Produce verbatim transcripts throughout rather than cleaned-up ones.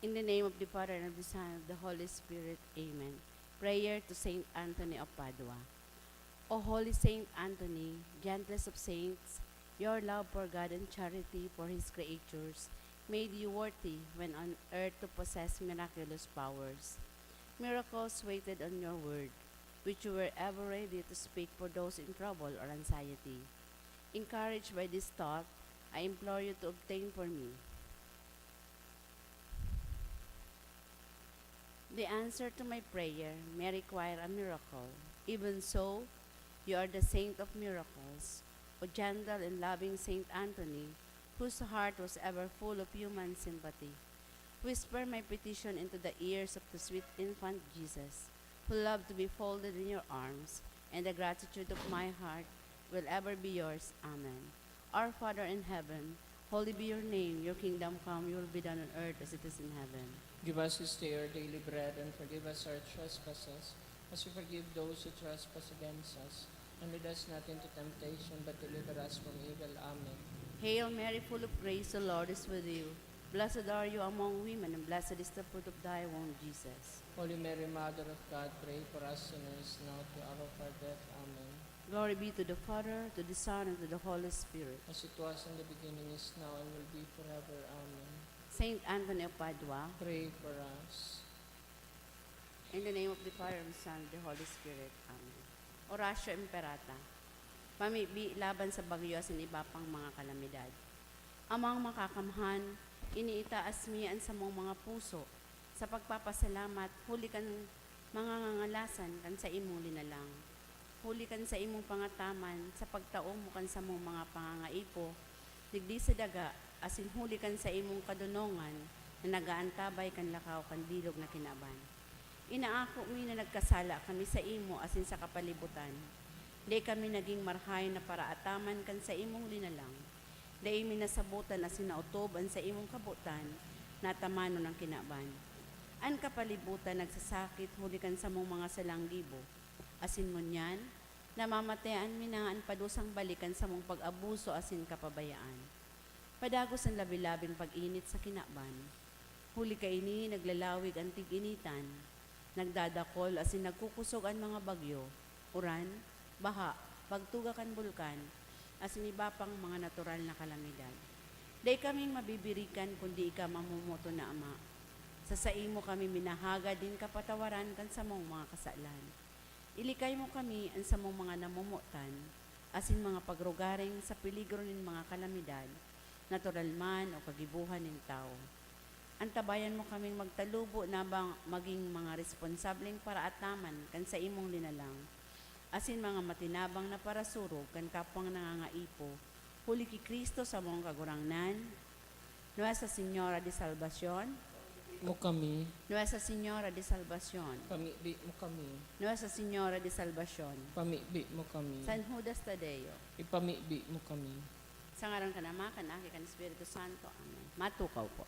In the name of the Father, and of the Son, and of the Holy Spirit. Amen. Prayer to Saint Anthony of Padua. O holy Saint Anthony, gentlest of saints, your love for God and charity for His creatures made you worthy when on earth to possess miraculous powers. Miracles waited on your word, which you were ever ready to speak for those in trouble or anxiety. Encouraged by this thought, I implore you to obtain for me the answer to my prayer may require a miracle. Even so, you are the saint of miracles, O gentle and loving Saint Anthony, whose heart was ever full of human sympathy. Whisper my petition into the ears of the sweet infant Jesus, who loved to be folded in your arms, and the gratitude of my heart will ever be yours. Amen. Our Father in heaven, holy be your name. Your kingdom come, your will be done on earth as it is in heaven. Give us this day our daily bread, and forgive us our trespasses, as we forgive those who trespass against us. And lead us not into temptation, but deliver us from evil. Amen. Hail Mary, full of grace, the Lord is with you. Blessed are you among women, and blessed is the fruit of thy womb, Jesus. Holy Mary, Mother of God, pray for us sinners, now at the hour of our death. Amen. Glory be to the Father, to the Son, and to the Holy Spirit. As it was in the beginning, is now, and will be forever. Amen. Saint Anthony of Padua, pray for us. In the name of the Father, and the Son, and the Holy Spirit. Amen. Oratio Imperata. Pamibi laban sa bagyo asin iba pang mga kalamidad. Amang Makakamhan, iniitaas mi an samong mga puso sa pagpapasalamat huli kan mga ngangalasan kan saimong linalang. Huli kan saimong pangataman sa pagtao mo kan samong mga pangangaipo, digdi sa daga, asin huli kan saimong kadonongan na nag-aantabay kan lakaw kan bilog na kinaban. Inaako mi na nagkasala kami saimo asin sa kapalibutan. Dai kami nagin marahay na paraataman kan saimong linalang. Dai mi nasabotan asin naotob an saimong kabotan na atamanon an kinaban. An kapalibutan nagsasakit huli kan samong mga salang gibo. Asin ngunyan, namamatean mi na an padusang balik kan samong pag-abuso asin kapabayaan. Padagos an labi-labing pag-init sa kinaban. Huli kaini, naglalawig an tig-initan, nagdadakol asin nagkukosog an mga bagyo, uran, baha, pagtuga kan bulkan, asin iba pang mga natural na kalamidad. Dai kaming mabibirikan kundi ika mamomoton na Ama. Sa saimo kami minahagad nin kapatawaran kan samong mga kasalan. Ilikay mo kami an samong mga namomotan asin mga pagrugaring sa peligro nin mga kalamidad, natural man o kagibohan nin tawo. Antabayan mo kaming magtalubo na ba magin mga responsableng paraataman kan saimong linalang, asin mga matinabang na parasurog kan kapwang nangangaipo, huli ki Cristo samong Kagurangnan. Nuestra Señora de Salvacion. Mo kami. Nuestra Señora de Salvacion. Pamibi mo kami. Nuestra Señora de Salvacion. Pamibi mo kami. San Judas Tadeo. Ipamibi mo kami. Sa ngaran kan Ama, kan Aki, kan Espiritu Santo. Amen. Matukaw po.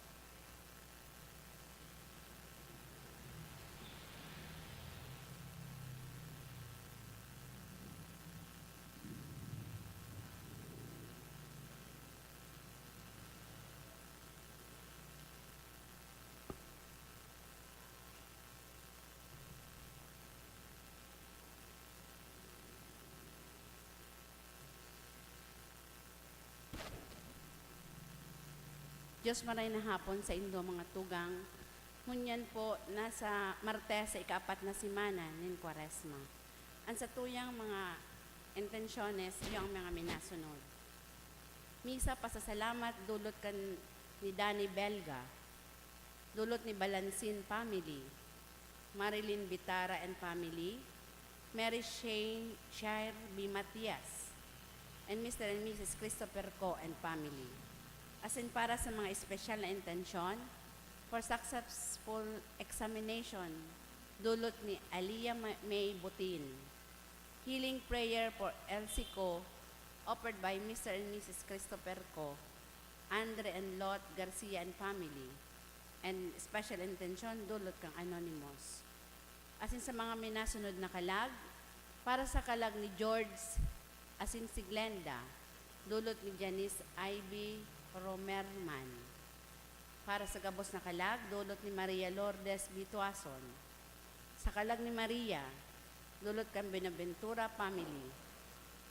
Dios maray na hapon saindo, mga tugang. Ngunyan po, nasa Martes sa ikaapat na semana nin Kwaresma. An satuyang mga intensyones, iyo ang mga minasunod. Misa pasasalamat dulot kan ni Danny Belga, dulot ni Balansin family, Marilyn Bitara and family, Mary Shane Shire B. Matias, and Mister and Missus Christopher Co. And family. Asin para sa mga espesyal na intensyon, for successful examination, dulot ni Alia Ma-, May Butin. Healing prayer for Elsie Co., offered by Mister and Missus Christopher Co., Andre and Lot Garcia and family, and special intention, dulot kang Anonymous. Asin sa mga minasunod na kalag, para sa kalag ni George asin si Glenda, dulot ni Janice Ivy Romerman. Para sa gabos na kalag, dulot ni Maria Lourdes Bituason. Sa kalag ni Maria, dulot kan Buenaventura family.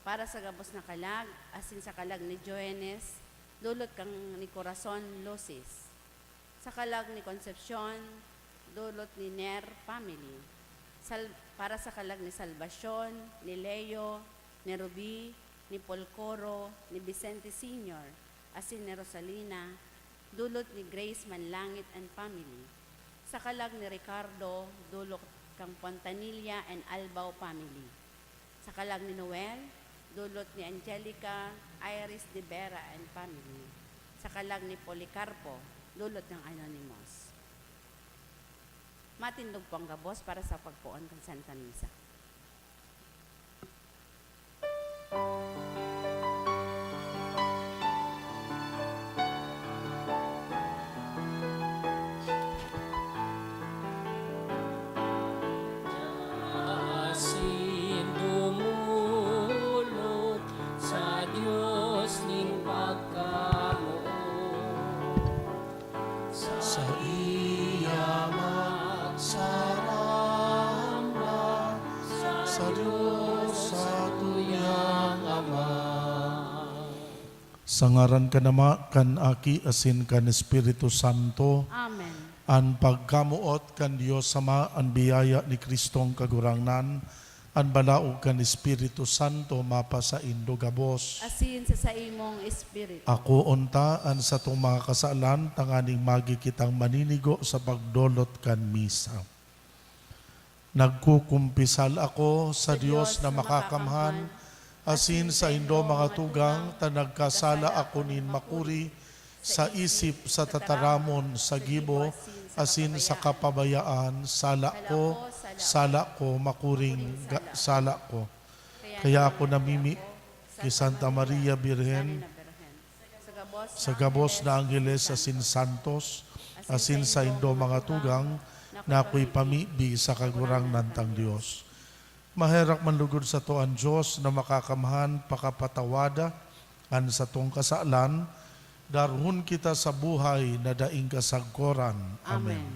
Para sa gabos na kalag, asin sa kalag ni Joenes, dulot kan ni Corazon Lucis. Sa kalag ni Concepcion, dulot ni Ner family. Sal-, para sa kalag ni Salvacion, ni Leo, ni Ruby, ni Polcoro, ni Vicente Senior, asin ni Rosalina, dulot ni Grace Manlangit and family. Sa kalag ni Ricardo, dulot kan Fontanilla and Albao family. Sa kalag ni Noel, dulot ni Angelica Iris de Vera and family. Sa kalag ni Policarpo, dulot kan Anonymous. Matindog po ang gabos para sa pagpoon kan Santa Misa. Asin dumulot sa Dios nin pagkamoot. Saiya magsaramba sa Dios satuyang Ama. Sa ngaran kan Ama, kan Aki, asin kan Espiritu Santo. Amen. An pagkamoot kan Dios Ama, an biyaya ni Cristong Kagurangnan, an balaog kan Espiritu Santo mapasaindo gabos. Asin sa saimong espiritu. Akoon ta an satong mga kasalan tanganing magi kitang maninigo sa pagdolot kan misa. Nagkukumpisal ako sa Dios na makakamhan, asin saindo mga tugang, ta nagkasala ako nin makuri sa isip, sa tataramon, sa gibo, asin sa kapabayaan. Sala ko, sala ko, makuring ga-, sala ko. Kaya ako namimi ki Santa Maria Birhen, sa gabos na angheles asin santos, asin saindo mga tugang, na ako'y pamibi sa Kagurangnan tang Dios. Maherak man lugod sato an Dios na makakamhan pakapatawada an satong kasalan, darhon kita sa buhay na daing kasagkoran. Amen. Amen.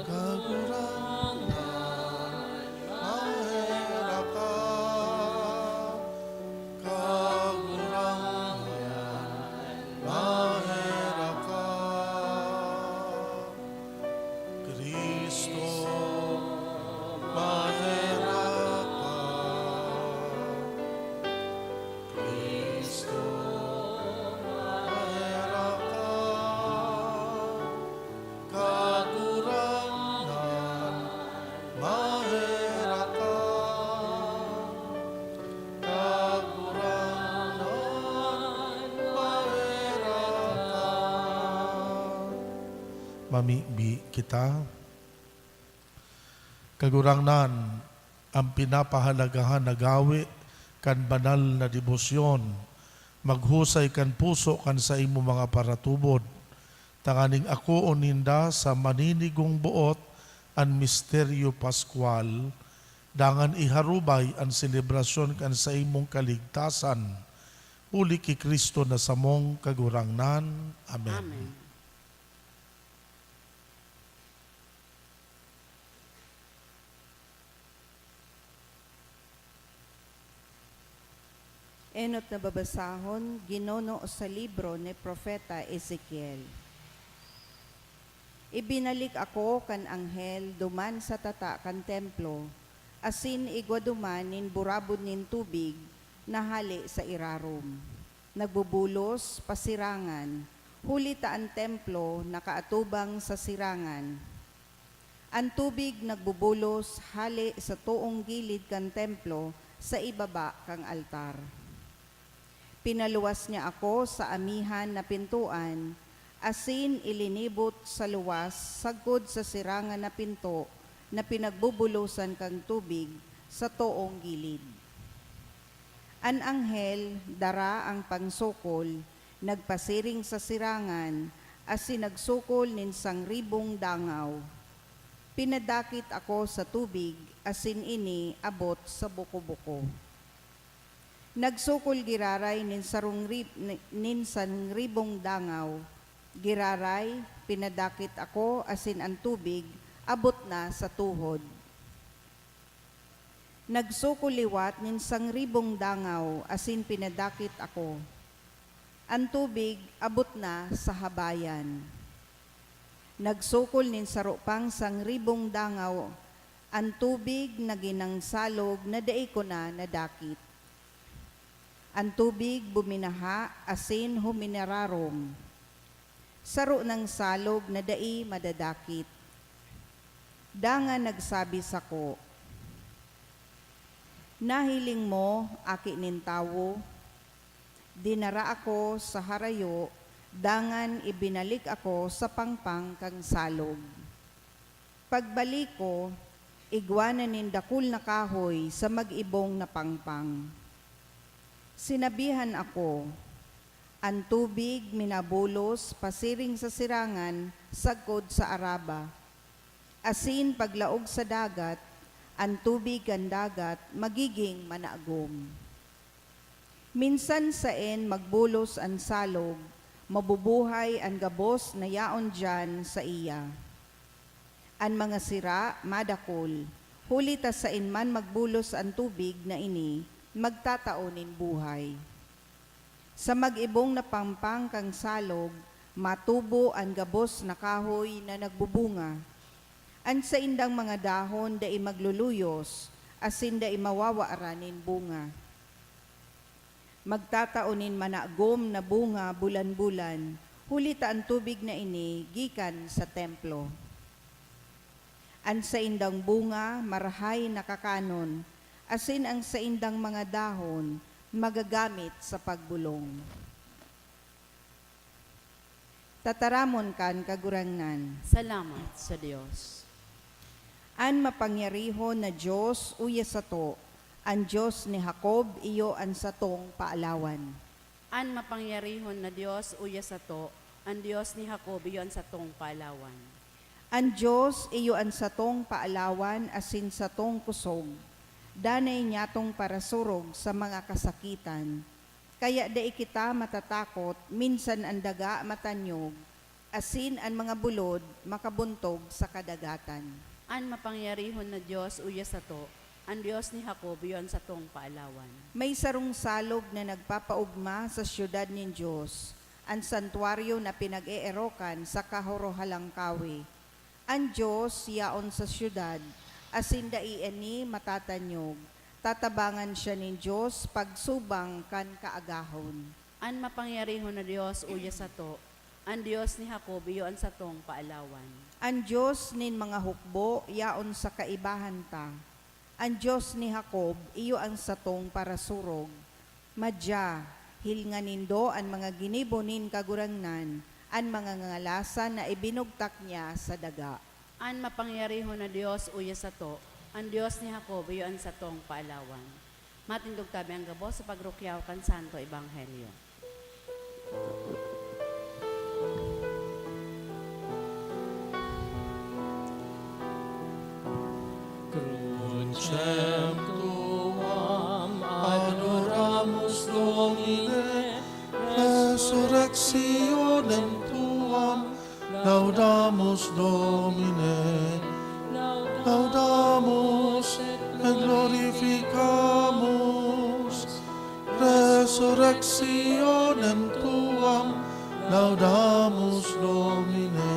Kagurangnan, maherak ka. Kagurangnan, maherak ka. Cristo, maherak ka. Cristo, maherak ka. Kagurangnan, maherak ka. Kagurangnan, maherak ka. Mamibi kita. Kagurangnan, an pinapahalagahan na gawe kan banal na debosyon, maghusay kan puso kan saimong mga paratubod, tanganing akoon ninda sa maninigong boot an misteryo paskwal, dangan iharubay an selebrasyon kan saimong kaligtasan, huli ki Cristo na samong Kagurangnan. Amen. Amen. Enot na babasahon, ginuno sa libro ni Propeta Ezekiel. Ibinalik ako kan anghel duman sa tata kan templo, asin igwa duman nin burabod nin tubig na hale sa irarom, nagbubulos pasirangan, huli ta an templo nakaatubang sa sirangan. An tubig nagbubulos hale sa toong gilid kan templo sa ibaba kan altar. Pinaluwas niya ako sa amihan na pintoan, asin ilinibot sa luwas sagkod sa sirangan na pinto na pinagbubulosan kan tubig sa toong gilid. An anghel dara an pangsukol, nagpasiring sa sirangan, asin nagsukol nin sangribong dangaw. Pinadakit ako sa tubig, asin ini abot sa buko-buko. Nagsukol giraray nin sarong rib-, ni-, nin sangribong dangaw. Giraray, pinadakit ako, asin an tubig abot na sa tuhod. Nagsukol liwat nin sangribong dangaw, asin pinadakit ako. An tubig abot na sa habayan. Nagsukol nin saro pang sangribong dangaw, an tubig nagin nang salog na dai ko na nadakit. An tubig buminaha asin huminararom. Saro nang salog na dai madadakit. Dangan nagsabi sako, "Nahiling mo, aki nin tawo, dinara ako sa harayo, dangan ibinalik ako sa pangpang kan salog." Pagbalik ko, igwa na nin dakul na kahoy sa mag-ibong na pangpang. Sinabihan ako, "An tubig minabulos pasiring sa sirangan sagkod sa Araba, asin paglaog sa dagat, an tubig kan dagat magiging managom." Minsan saen magbulos an salog, mabubuhay an gabos na yaon diyan saiya. An mga sira madakul, huli ta saen man magbulos an tubig na ini magtatao nin buhay. Sa mag-ibong na pangpang kan salog, matubo an gabos na kahoy na nagbubunga. An saindang mga dahon dai magluluyos, asin dai mawawaran nin bunga. Magtatao nin managom na bunga bulan-bulan, huli ta an tubig na ini gikan sa templo. An saindang bunga marahay na kakanon, asin an saindang mga dahon magagamit sa pagbolong. Tataramon kan Kagurangnan. Salamat sa Dios. An mapangyarihon na Dios uya sato, an Dios ni Jacob iyo an satong paalawan. An mapangyarihon na Dios uya sato, an Dios ni Jacob iyo an satong paalawan. An Dios iyo an satong paalawan asin satong kusog. Danay niyatong parasurog sa mga kasakitan. Kaya dai kita matatakot, minsan an daga matanyog, asin an mga bulod makabuntog sa kadagatan. An mapangyarihon na Dios uya sato, an Dios ni Jacob iyo an satong paalawan. May sarong salog na nagpapaogma sa syudad nin Dios, an santuaryo na pinag-eerokan sa Kahorohalangkawe. An Dios yaon sa syudad, asin dai ini matatanyog. Tatabangan siya nin Dios pagsubang kan kaagahon. An mapangyarihon na Dios uya sato, an Dios ni Jacob iyo an satong paalawan. An Dios nin mga hukbo yaon sa kaibahan ta. An Dios ni Jacob iyo an satong parasurog. Madya, hilinga nindo an mga ginibo nin Kagurangnan, an mga ngangalasan na ibinugtak niya sa daga. An mapangyarihon na Dios uya sato, an Dios ni Jacob iyo an satong paalawan. Matindog tabi an gabos sa pagrukyaw kan Santo Ebanghelyo. Crucem tuam adoramus, Domine, resurrectionem tuam laudamus, Domine, laudamus et glorificamus, resurrectionem tuam laudamus, Domine.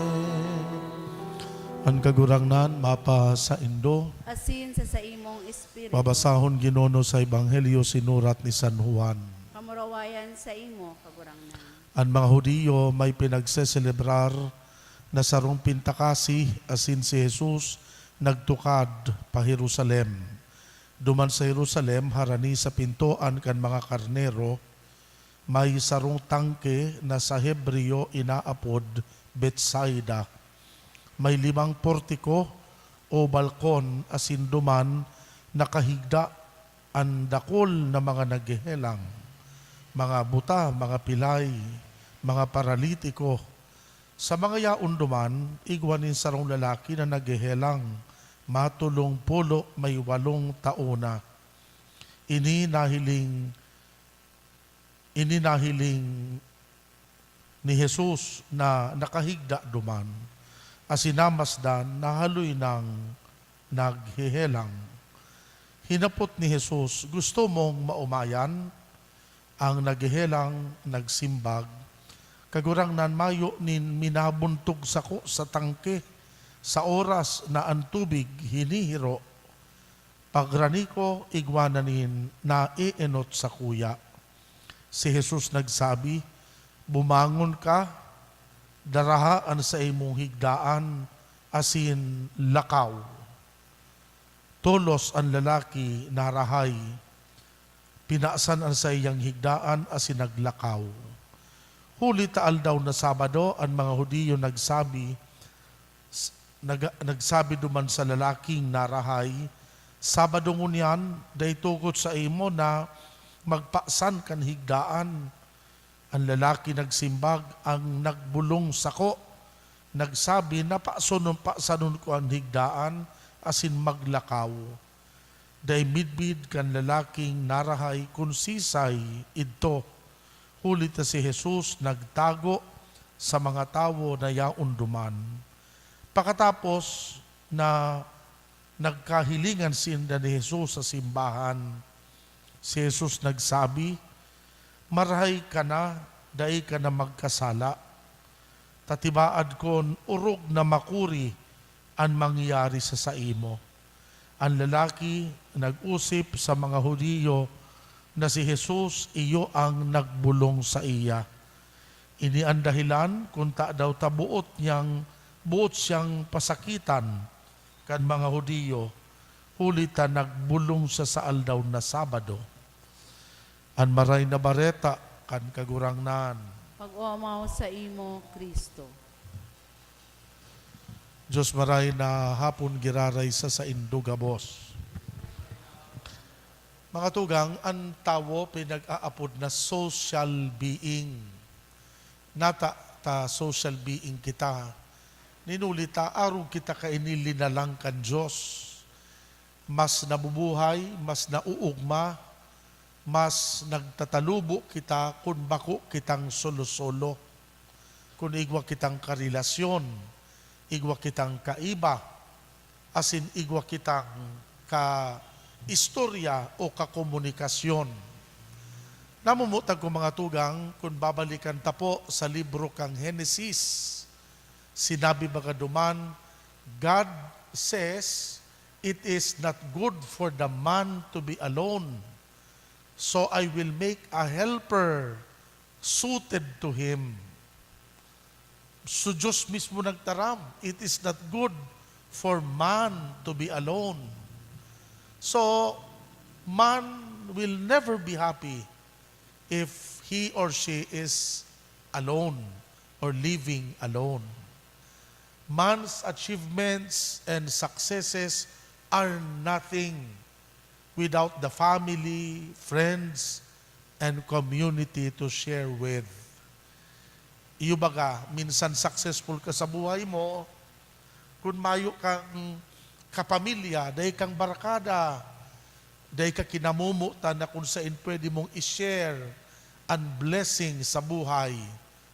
An Kagurangnan mapasaindo. Asin sa saimong espiritu. Babasahon, Ginoo, sa Ebanghelyo sinurat ni San Juan. Kamurawayan saimo, Kagurangnan. An mga Judio may pinagseselebrar na sarong pintakasi, asin si Jesus nagtukad pa Jerusalem. Duman sa Jerusalem, harani sa pintoan kan mga karnero, may sarong tangke na sa Hebreo inaapod Betsaida. May limang portiko o balkon, asin duman nakahigda an dakul na mga naghehelang, mga buta, mga pilay, mga paralitiko, Sa mga yaon duman, igwa nin sarong lalaki na naghehelang, matolong pulo may walong taon na. Ini nahiling, ini nahiling ni Jesus na nakahigda duman, asin namasdan na haloy nang naghehelang. Hinapot ni Jesus, "Gusto mong maomayan?" Ang naghehelang nagsimbag, "Kagurangnan, mayo nin minabuntog sako sa tangke sa oras na an tubig hinihiro. Pagrani ko, igwa na nin naeenot sakuya." Si Jesus nagsabi, "Bumangon ka, daraha an saimong higdaan asin lakaw." Tolos an lalaki narahay, pinasan an saiyang higdaan asin naglakaw. Huli ta aldaw na Sabado, an mga Judio nagsabi, s-, nag-, nagsabi duman sa lalaking narahay, "Sabado ngunyan, dai tugot saimo na magpasan kan higdaan." An lalaki nagsimbag, "An nagbolong sako nagsabi na pasonon, pasanon ko an higdaan asin maglakaw." Dai midbid kan lalaking narahay kun sisay idto, huli ta si Jesus nagtago sa mga tawo na yaon duman. Pakatapos na nagkahilingan sinda ni Jesus sa simbahan, si Jesus nagsabi, "Marahay ka na, dai ka na magkasala. Ta tibaad kon orog na makuri an mangyari sa saimo." An lalaki nag-osip sa mga Judio na si Jesus iyo an nagbolong saiya. Ini an dahelan kun tadaw ta boot niyang, boot siyang pasakitan kan mga Judio, huli ta nagbolong siya sa aldaw na Sabado. An Maray na Bareta kan Kagurangnan. Pag-omaw saimo, Cristo. Dios, maray na hapon giraray sa saindo gabos. Mga tugang, an tawo pinag-aapod na social being. Nata ta social being kita. Nin huli ta arog kita kaini linalang kan Dios. Mas nabubuhay, mas nauugma, mas nagtatalubo kita kun bako kitang solo-solo, kun igwa kitang karelasyon, igwa kitang kaiba, asin igwa kitang kaistorya o kakomunikasyon. Namumutan ko, mga tugang, kun babalikan ta po sa libro kan Henesis, sinabi baga duman, "God says, 'It is not good for the man to be alone. So I will make a helper suited to him.'" So, Diyos mismo nagtaram, "It is not good for man to be alone." So, man will never be happy if he or she is alone or living alone. Man's achievements and successes are nothing without the family, friends, and community to share with. Iyo baga, minsan successful ka sa buhay mo, kun mayo kang kapamilya, dai kang barkada, dai ka kinamomotan na kun sain pwede mong i-share an blessing sa buhay,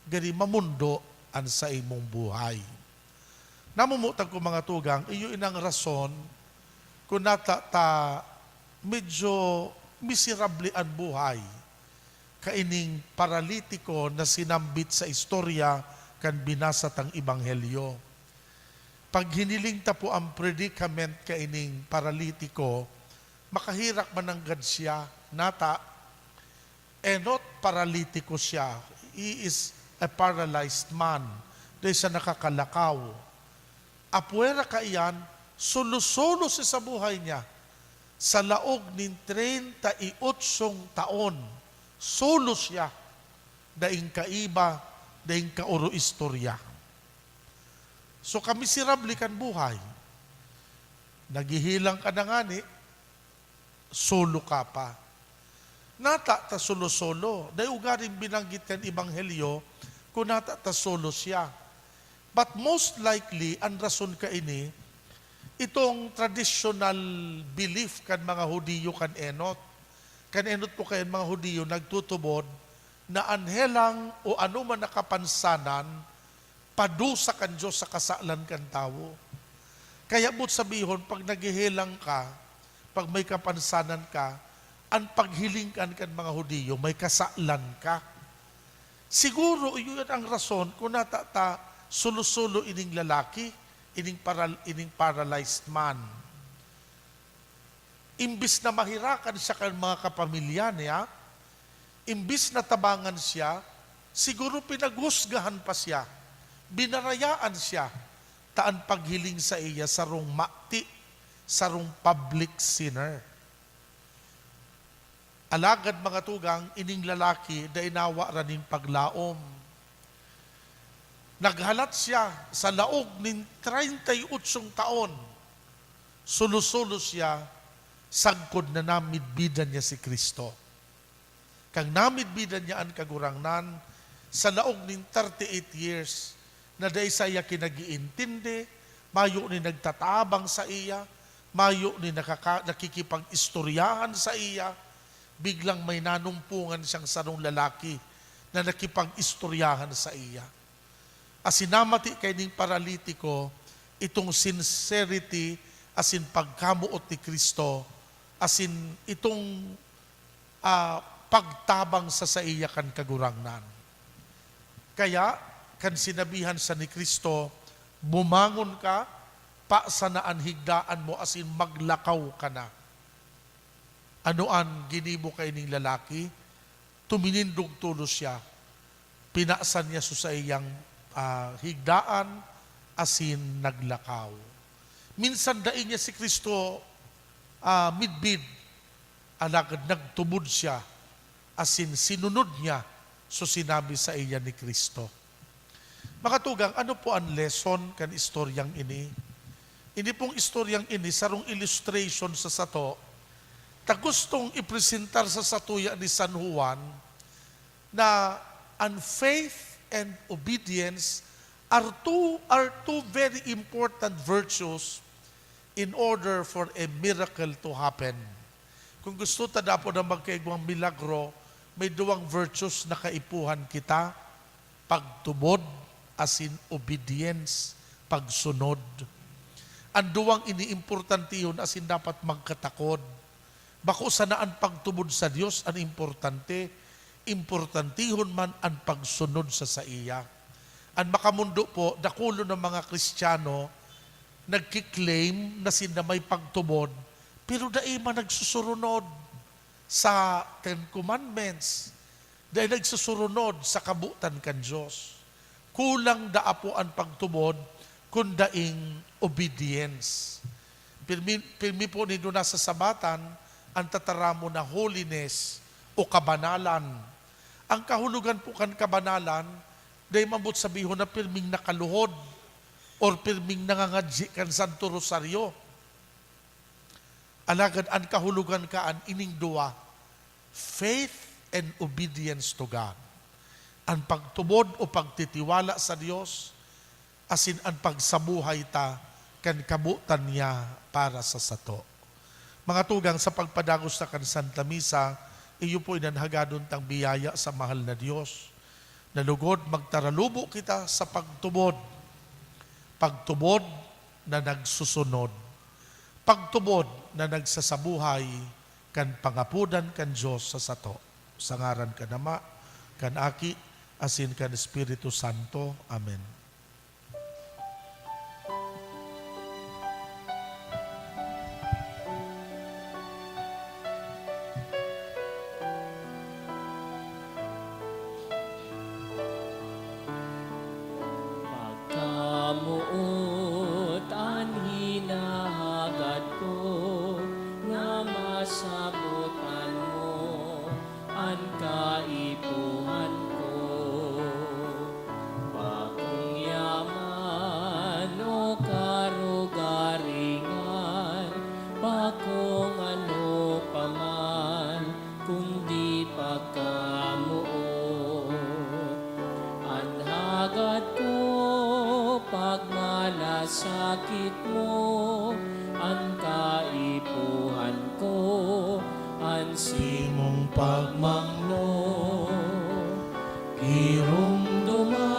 gari mamondo an saimong buhay. Namumutan ko, mga tugang, iyo inang rason kun nata ta medyo miserable an buhay kaining paralitiko na sinambit sa istorya kan binasa tang ebanghelyo. Pag hiniling ta po an predicament kaining paralitiko, makaherak man nanggad siya, nata, enot paralitiko siya. He is a paralyzed man. Dai siya nakakalakaw. Apwera kaiyan, solo-solo siya sa buhay niya. Sa laog nin treinta y otsong taon, solo siya. Daing kaiba, daing kaoro-istorya. So, kamiserable kan buhay. Naghihilang ka na ngani, solo ka pa. Nata ta solo-solo. Dai ugaring binanggit kan ebanghelyo kun nata ta solo siya. But most likely, an rason kaini, itong traditional belief kan mga Judio kan enot. Kan enot po kaya an mga Judio nagtutubod na an helang o anoman na kapansanan, padusa kan Dios sa kasalan kan tawo. Kaya boot sabihon, pag naghehelang ka, pag may kapansanan ka, an paghiling kan, kan mga Judio, may kasalan ka. Siguro, iyon ang rason kung nata ta sulo-sulo ining lalaki, ining paral-, ining paralyzed man. Imbis na mahirakan siya kan mga kapamilya niya, imbis na tabangan siya, siguro pinaghusgahan pa siya, binarayaan siya, ta an paghiling saiya sarong mati, sarong public sinner. Alagad, mga tugang, ining lalaki dai nawa ra nin paglaom. Naghalat siya sa laog nin treinta y ocho taon. Sulo-sulo siya sagkod na namidbidan niya si Cristo. Kan namidbidan niya an Kagurangnan sa laog nin thirty-eight years, na dai saiya kinag-iintindi, mayo nin nagtatabang saiya, mayo nin nakaka-, nakikipag-istoryahan saiya, biglang may nanumpongan siyang sarong lalaki na nakipag-istoryahan saiya. Asin namati kaining paralitiko itong sincerity asin pagkamoot ni Cristo, asin itong, ah, pagtabang sa saiya kan Kagurangnan. Kaya, kan sinabihan siya ni Cristo, "Bumangon ka, pasa na an higdaan mo asin maglakaw ka na." Ano an ginibo kaining lalaki? Tuminindog tolos siya. Pinasan niya so saiyang, ah, higdaan asin naglakaw. Minsan dai niya si Cristo, ah, midbid, alagad nagtubod siya asin sinunod niya so sinabi saiya ni Cristo. Mga tugang, ano po an lesson kan istoryang ini? Ini pong istoryang ini, sarong illustration sa sato, ta gustong ipresentar sa satuya ni San Juan na an faith and obedience are two, are two very important virtues in order for a miracle to happen. Kung gusto ta dapat na magkaigwang milagro, may duwang virtues na kaipuhan kita, pagtubod asin obedience, pagsunod. An duwang ini importantehon asin dapat magkatakod. Bako sana an pagtubod sa Dios an importante, importantehon man an pagsunod sa saiya. An makamundo po, dakulon na mga Kristiyano nagki-claim na sinda may pagtubod, pero dai man nagsusurunod sa Ten Commandments, dai nagsusurunod sa kabotan kan Dios. Kulang daa po an pagtubod kun daing obedience. Pirmi, pirmi po nindo nasasabatan an tataramon na holiness o kabanalan. Ang kahulogan po kan kabanalan, dai man boot sabihon na pirming nakaluhod or pirming nangangadyi kan Santo Rosaryo. Alagad an kahulogan kaan ining duwa, faith and obedience to God. An pagtubod o pagtitiwala sa Dios, asin an pagsabuhay ta kan kabotan niya para sa sato. Mga tugang, sa pagpadagos ta kan Santa Misa, iyo po inan hagadon tang biyaya sa mahal na Dios. Na lugod magtaralubo kita sa pagtubod. Pagtubod na nagsusunod. Pagtubod na nagsasabuhay kan pangapodan kan Dios sa sato. Sa ngaran kan Ama, kan Aki, asin kan Espiritu Santo. Amen. Pagkamoot an hinahagad ko, na masabotan mo an kaipuhan ko. Bakong yaman o karugaringan, bakong ano pa man, kundi pagkamoot. An hagad ko, Pagmalasakit mo an kaipuhan ko, an simong pagmanglo. Giromdoma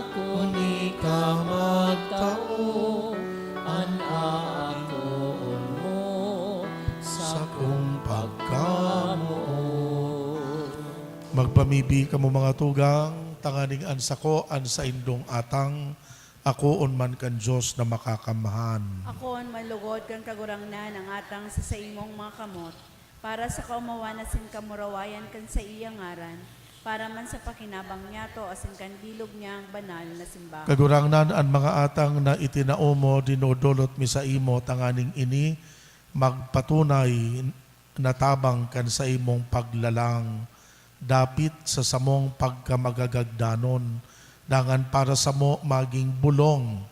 kun ika magtao, an aakoon mo sakong pagkamoot. Magpamibi kamo, mga tugang, tanganing an sako an saindong atang, akoon man kan Dios na Makakamhan. Akoon man lugod kan Kagurangnan ang atang sa saimong mga kamot, para sa kaomawan asin kamurawayan kan saiyang ngaran, para man sa pakinabang niyato asin kan bilog niyang banal na simbahan. Kagurangnan, an mga atang na itinao mo, dinodolot mi saimo, tanganing ini magpatunay na tabang kan saimong paglalang dapit sa samong pagkamagagagdanon, dangan para samo magin bulong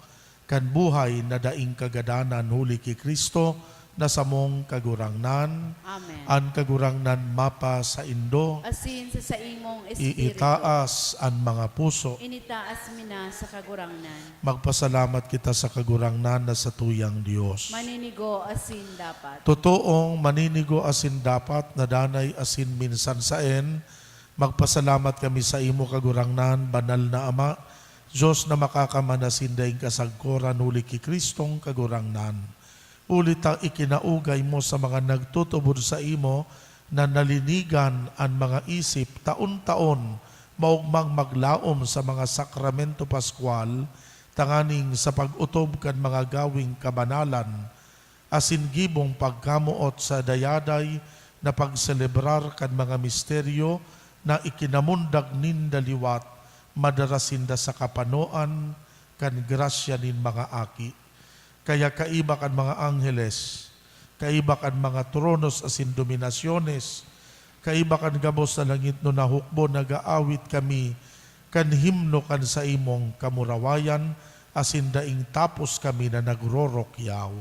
kan buhay na daing kagadanan, huli ki Cristo na samong Kagurangnan. Amen. An Kagurangnan mapasaindo. Asin sa saimong espiritu. Iitaas an mga puso. Initaas mi na sa Kagurangnan. Magpasalamat kita sa Kagurangnan na satuyang Dios. Maninigo asin dapat. Totoong maninigo asin dapat na danay asin minsan saen, magpasalamat kami saimo, Kagurangnan, Banal na Ama, Dios na Makakamhan asin daing kasagkoran, huli ki Cristong Kagurangnan. Huli ta ikinaugay mo sa mga nagtutubod saimo na nalinigan an mga isip taon-taon maogmang maglaom sa mga sakramento paskwal, tanganing sa pag-otob kan mga gaweng kabanalan asin gibong pagkamoot sa dayaday na pagselebrar kan mga misteryo na ikinamundag ninda liwat, madara sinda sa kapanoan kan grasya nin mga aki. Kaya kaiba kan mga angheles, kaiba kan mga tronos asin dominasyones, kaiba kan gabos na langitnon na hukbo, nag-aawit kami kan himno kan saimong kamurawayan, asin daing tapos kami na nagrorokyaw.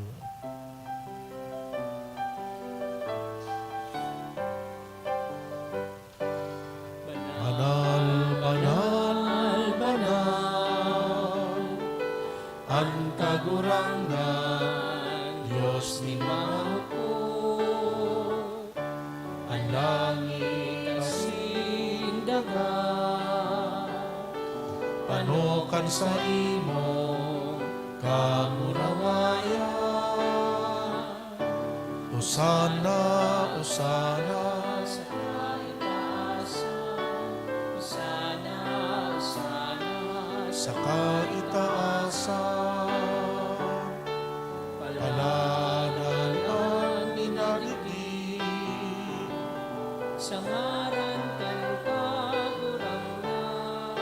Banal, banal, banal, an Kagurangnan, Dios nin mga hukbo. An langit asin daga, pano kan saimong kamurawayan. Osana, Osana sa kaitaasan, Osana, Osana sa kaitaasan. Paladan an minarigdi sa ngaran kan Kagurangnan.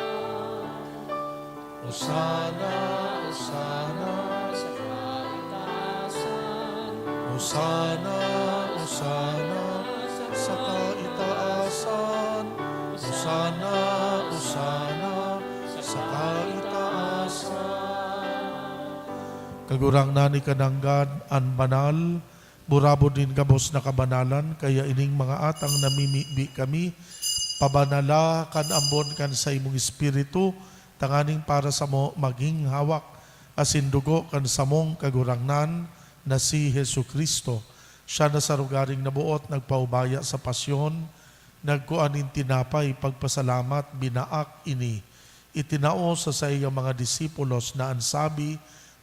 Osana, Osana sa kaitaasan. Osana, Osana sa kaitaasan. Osana, Osana sa kaitaasan. Kagurangnan, ika nanggad an banal, burabod nin gabos na kabanalan, kaya ining mga atang namimibi kami, pabanala kan ambon kan saimong Espiritu, tanganing para samo magin hawak asin dugo kan samong Kagurangnan na si Jesu-Cristo. Siya na sa rogaring naboot nagpaubaya sa pasyon, nagkua nin tinapay, pagpasalamat, binaak ini, itinao sa saiyang mga disipulos na an sabi,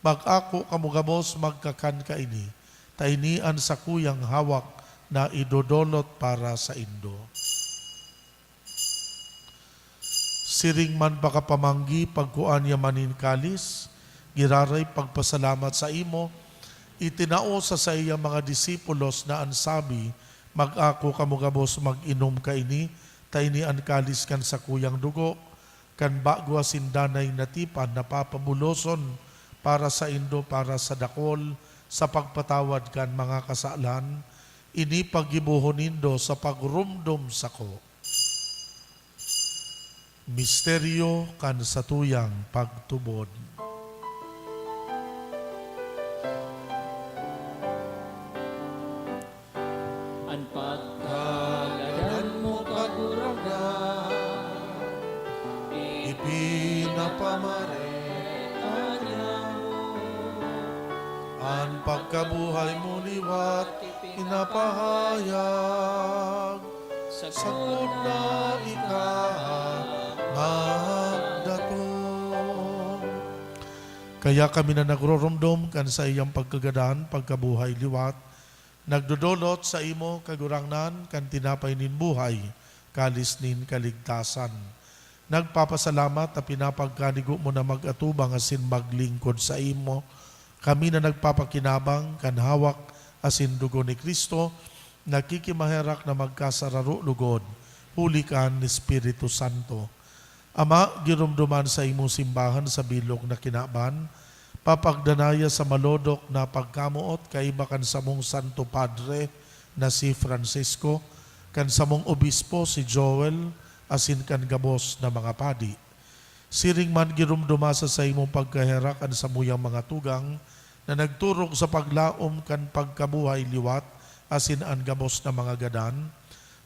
"Mag-ako kamo gabos, magkakan kaini, ta ini an sakuyang hawak na idodolot para saindo." Siring man pakapamanggi, pagkua niya man nin kalis, giraray pagpasalamat saimo, itinao sa saiyang mga disipulos na an sabi, "Mag-ako kamo gabos, mag-inom kaini, ta ini an kalis kan sakuyang dugo, kan bago asin danay na tipan na papabuloson para saindo, para sa dakol, sa pagpatawad kan mga kasalan. Ini paggibohon nindo sa pagromdom sako." Misteryo kan satuyang pagtubod. An pagkagadan mo, Kagurangnan, ipinapamareta An pagkabuhay mo liwat pinapahayag, sagkod na ika magdatong. Kaya kami na nagroromdom kan saiyang pagkagadan, pagkabuhay liwat, nagdodolot saimo, Kagurangnan, kan tinapay nin buhay, kalis nin kaligtasan. Nagpapasalamat ta pinapagkanigo mo na mag-atubang asin maglingkod saimo. Kami na nagpapakinabang kan hawak asin dugo ni Cristo, nakikimaherak na magkasararo lugod, huli kan Espiritu Santo. Ama, giromdoman saimong simbahan sa bilog na kinaban, papagdanaya sa malodok na pagkamoot kaiba kan samong Santo Padre na si Francisco, kan samong obispo si Joel, asin kan gabos na mga padi. Siring man giromdoma sa saimong pagkaherak an samuyang mga tugang na nagturog sa paglaom kan pagkabuhay liwat asin an gabos na mga gadan,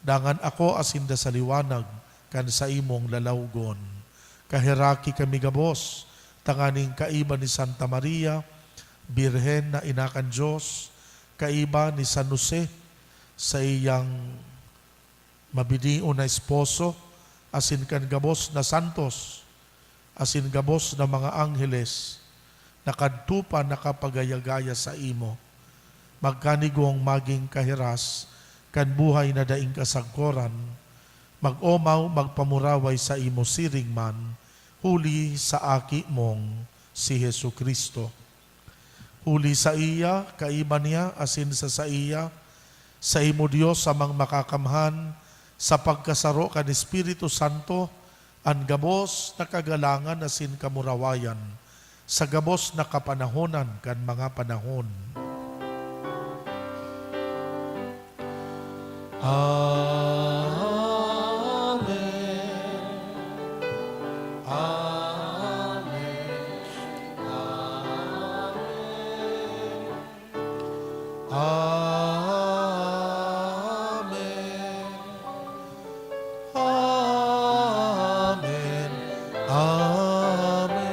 dangan ako asin da sa liwanag kan saimong lalawgon. Kaheraki kami gabos, tanganing kaiba ni Santa Maria, Birhen na ina kan Dios, kaiba ni San Jose, saiyang mabinion na esposo, asin kan gabos na santos, asin gabos na mga angheles, na kadto pa nakapagaya-gaya saimo. Magkanigong magin kahiras kan buhay na daing kasagkoran, mag-omaw, magpamuraway saimo siring man, huli sa Aki mong si Jesu-Cristo. Huli saiya, kaiba niya, asin sa saiya, saimo, Dios Amang Makakamhan, sa pagkasaro kan Espiritu Santo, an gabos na kagalangan asin kamurawayan, sa gabos na kapanahonan kan mga panahon. Amen. Amen. Amen. Amen. Amen. Amen.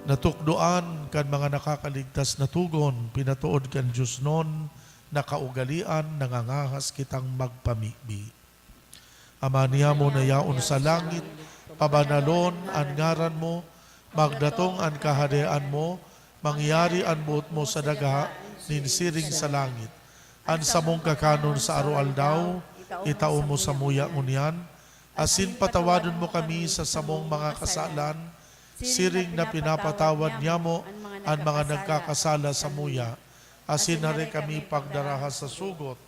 Natukdoan kan mga nakakaligtas na togon, pinatood kan diosnon na kaugalean, nangangahas kitang magpamibi. Ama niyamo na yaon sa langit, pabanalon an ngaran mo, magdatong an kahadean mo, mangyari an boot mo sa daga nin siring sa langit. An samong kakanon sa aroaldaw, itao mo samuya ngunyan, asin patawadon mo kami sa samong mga kasalan, siring na pinapatawad niyamo an mga nagkakasala samuya, asin hare kami pagdaraha sa sugot,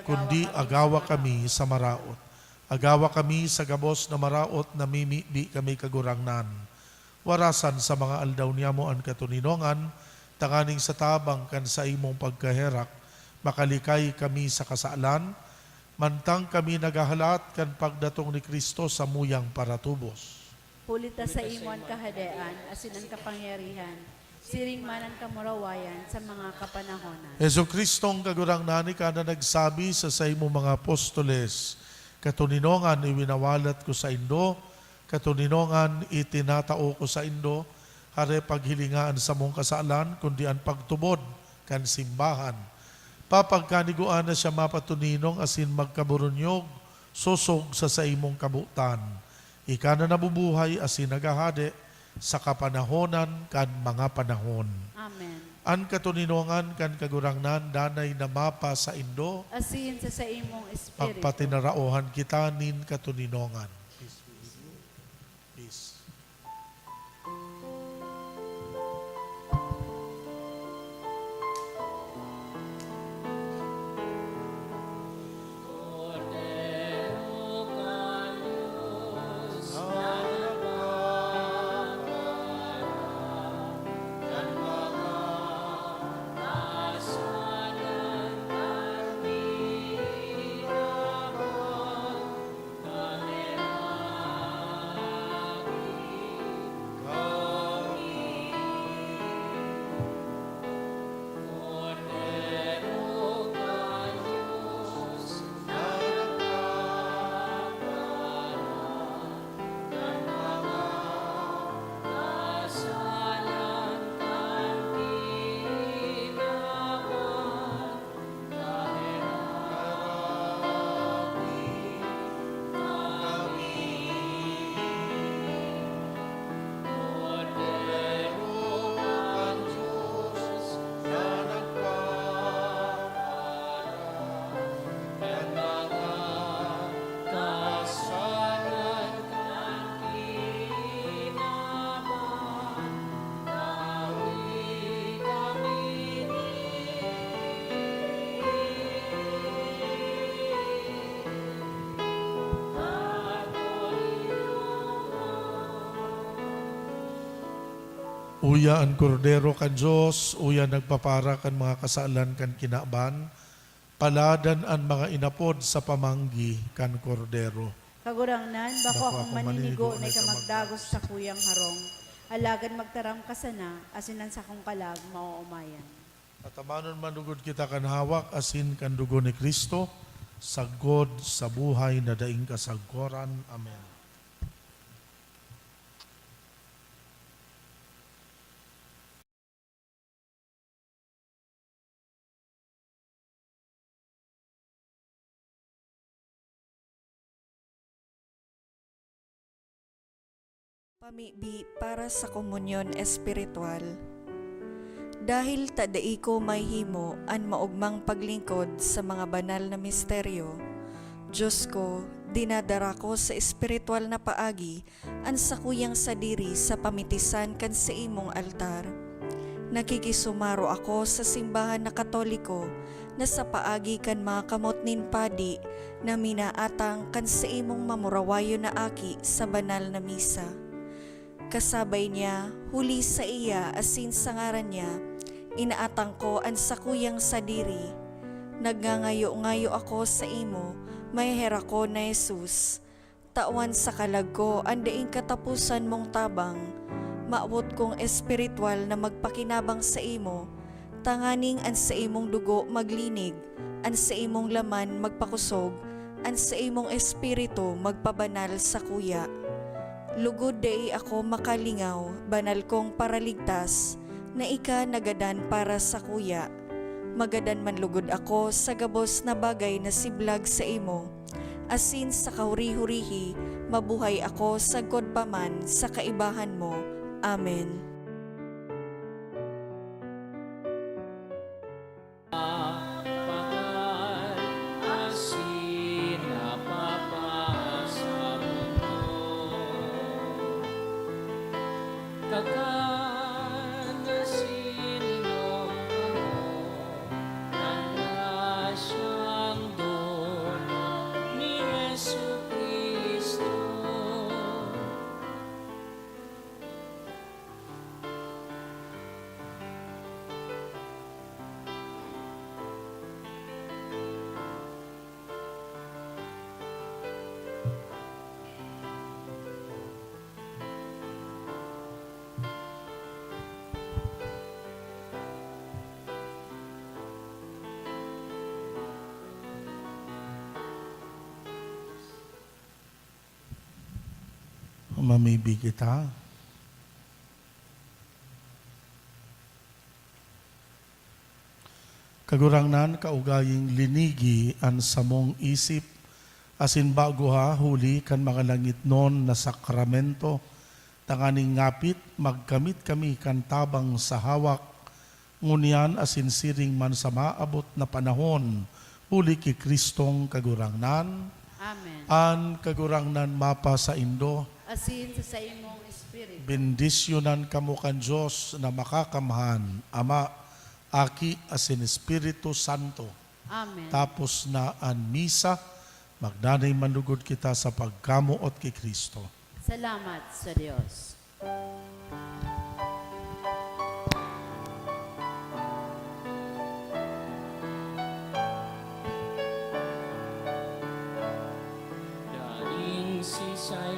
kundi agawa kami sa maraot. Agawa kami sa gabos na maraot, namimibi kami, Kagurangnan. Warasan sa mga aldaw niyamo an katoninongan, tanganing sa tabang kan saimong pagkaherak, makalikay kami sa kasalan, mantang kami naghahalat kan pagdatong ni Cristo samuyang paratubos. Huli ta saimo an kahadean, asin an kapangyarihan, siring man an kamurawayan sa mga kapanahonan. Jesu-Cristong Kagurangnan, ika na nagsabi sa saimong mga apostoles, "Katoninongan iwinawalat ko saindo, katoninongan itinatao ko saindo, hare paghilinga an samong kasalan, kundi an pagtubod kan simbahan." Papagkanigoan na siya mapatoninong asin magkaburunyog sosog sa saimong kabotan. Ika na nabubuhay asin naghahade sa kapanahonan kan mga panahon. Amen. An katoninongan kan Kagurangnan danay na mapasaindo. Asin sa saimong espiritu. Pagpatinaraohan kita nin katoninongan. Peace. Uya an Kordero kan Dios, uya nagpapara kan mga kasalan kan kinaban, paladan an mga inapod sa pamanggi kan Kordero. Kagurangnan, bako Bako akong akong maninigo maninigo na na ika ika magdagos magdagos sa kuyang harong, alagad magtaram ka sana, asin an sakong kalag maoomayan. Atamanon man lugod kita kan hawak asin kan dugo ni Cristo, sagkod sa buhay na daing kasagkoran. Amen. Pamibi para sa komunyon espiritual. Dahil ta dai ko mahimo an maogmang paglingkod sa mga banal na misteryo, Dios ko, dinadara ko sa espiritual na paagi an sakuyang sadiri sa pamitisan kan saimong altar. Nakikisumaro ako sa simbahan na Katoliko na sa paagi kan mga kamot nin padi na minaatang kan saimong mamurawayon na aki sa banal na misa. Kasabay niya, huli saiya asin sa ngaran niya, inaatang ko an sakuyang sadiri. Nagngangayo-ngayo ako saimo, maheherak ko na Jesus. Tawan sa kalag ko an daing kataposan mong tabang. Mawot kong espiritual na magpakinabang saimo, tanganing an saimong dugo maglinig, an saimong laman magpakosog, an saimong espiritu magpabanal sakuya. Lugod dai ako makalingaw, banal kong Paraligtas, na ika nagadan para sakuya. Magadan man lugod ako sa gabos na bagay na siblag saimo, asin sa kahuri-hurihi mabuhay ako sagkod pa man sa kaibahan mo. Amen. Pakal asin napapasabon mo. Kakan asin inom kamo kan grasyang dolo ni Jesu-Cristo. Mamibi kita. Kagurangnan, kaugaying linigi an samong isip asin bagoha huli kan mga langitnon na sakramento, tanganing ngapit magkamit kami kan tabang sa hawak, ngunyan asin siring man sa maabot na panahon, huli ki Cristong Kagurangnan. Amen. An Kagurangnan mapasaindo. Asin sa saimong espiritu. Bendisyonan kamo kan Dios na Makakamhan, Ama, Aki, asin Espiritu Santo. Amen. Tapos na an misa, magdanay man lugod kita sa pagkamoot ki Cristo. Salamat sa Dios. Daing sisay